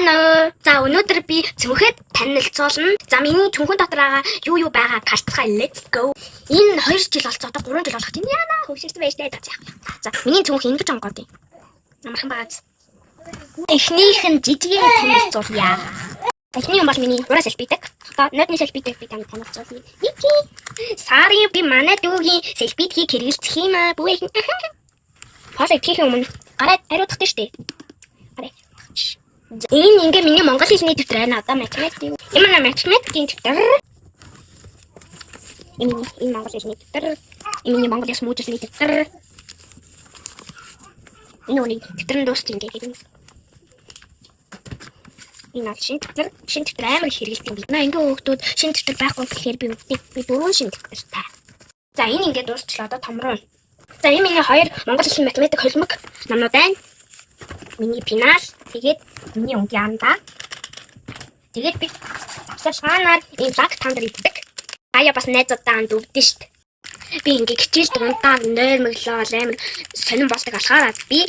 Сайн уу? За, өнөөдөр би цүнхэд танилцуулна. За, миний цүнхэн дотор байгаа юу юу байгаа гарцгаа, let's go. Энэ 2 жил болцоо, одоо 3 жил болох чинь яана хөвшөрсөн байж таа. За, за, миний цүнх ингэж онгоод юм. Амархан багаз. Эхнийх нь жижигээр танилцуулъя. Эхний юм бол миний ураа селфидэг. Одоо нодны селфидэг би танд танилцуулъя. Жижиг. Сарын би манай дүүгийн селфидгийг хэрэгэлцэх юм аа. Бүээ. Хоол идэхийн өмнө гараа ариутгадаг штеп. Гараа. Энэ ингээ миний монгол хэлний дэвтэр байна. Одоо математик. Энэ манай математикийн дэвтэр. Энэ миний энэ монгол хэлний дэвтэр. Энэ миний монгол ёс муучлалын дэвтэр. Энэ үний дэвтэр нь дууссан ингээ гэдэг. Энэ бол шинэ дэвтэр. Шинэ дэвтэр амар их хэрэгэлдэг юм. Наа ингээ хүүхдүүд шинэ дэвтэр байхгүй гэхээр би өгдөг. Би дөрвөн шинэ дэвтэртэй. За, энэ ингээ дуусчлаа, одоо томроо. За, энэ миний хоёр монгол хэлний математик холимог номнууд байна. Миний пенал, тэгээд миний өнгийн андаа. Тэгээд би завсарлагаанаар ийм Black Thunder иддэг. Аяа бас найзуудаа анд өвдөн штт. Би ингээ хичээл дундаа нойрмоглоо амар сонирн болдог болохоор би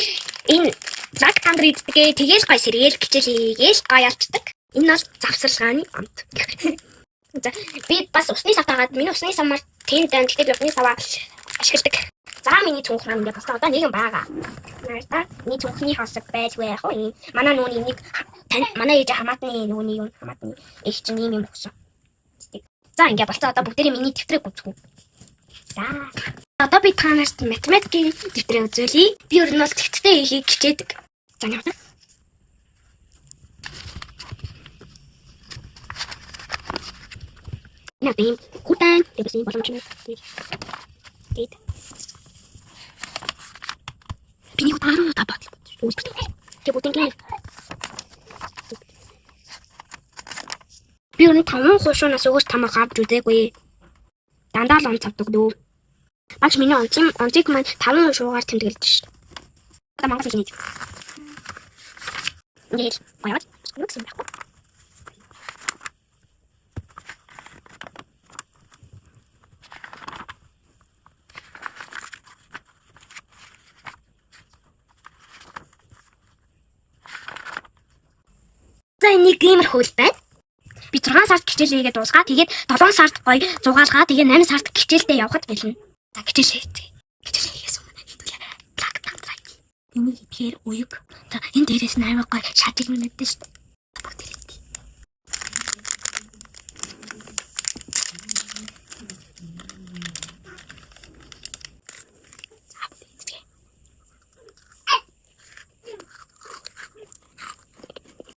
энэ Black Thunder иддэг. Тэгээл гой сэргээл хичээл хийгээл гой ялчдаг. Энэ бол завсарлагааны амт. За, би бас усны сав тагаад, миний усны самаар тэнд байна. Гэхдээ би усны саваа ашигладаг. За, миний цүнх маань ингээ болтой, одоо нэг юм байгаа. Нарта миний цүнхний хосог байлгүй яах вэ? Манай нүүний нэг манай ээж хамаатны нүүний юм, хамаатны их чинь ийм юм өгсөн. За, ингээ болцоо, одоо бүгдээрээ миний дэвтрийг үзэх үү. За, одоо би та нарт математикийн дэвтрээ үзүүлье. Би ер нь бол зэгцтэй хийхийг хичээдэг. За, явна. Энэ одоо ийм хүүтэн тэгээс ийм боломж нь. Тэгээд Миний 15 бодлоо. Үйлдэл. Тэг бүгд ингэ. Би ер нь 5 хушуунаас өөр тамга авч үзээгүй. Дандаа л онц авдаг дөө. Багш миний онцын онцыг маань 5 хушуугаар тэмдэглэж шээ. Одоо монгол хэлний. Ингээл гоёод юу гэсэн байхгүй. За, энэ нэг иймэрхүү л байна. Би 6 сард хичээл хийгээд дуусгаа. Тэгээд 7 сард гоё зугаалгаа. Тэгээд 8 сард хичээлдээ явхад бэлнэ. За, хичээл хийцгээе. Хичээл хийхээс өмнө хэдүүлээ. Black Panther. Энийг идэхээр уяг. За, энэ дээрээс нь амар гоё шатыг мэдэн шүү дээ.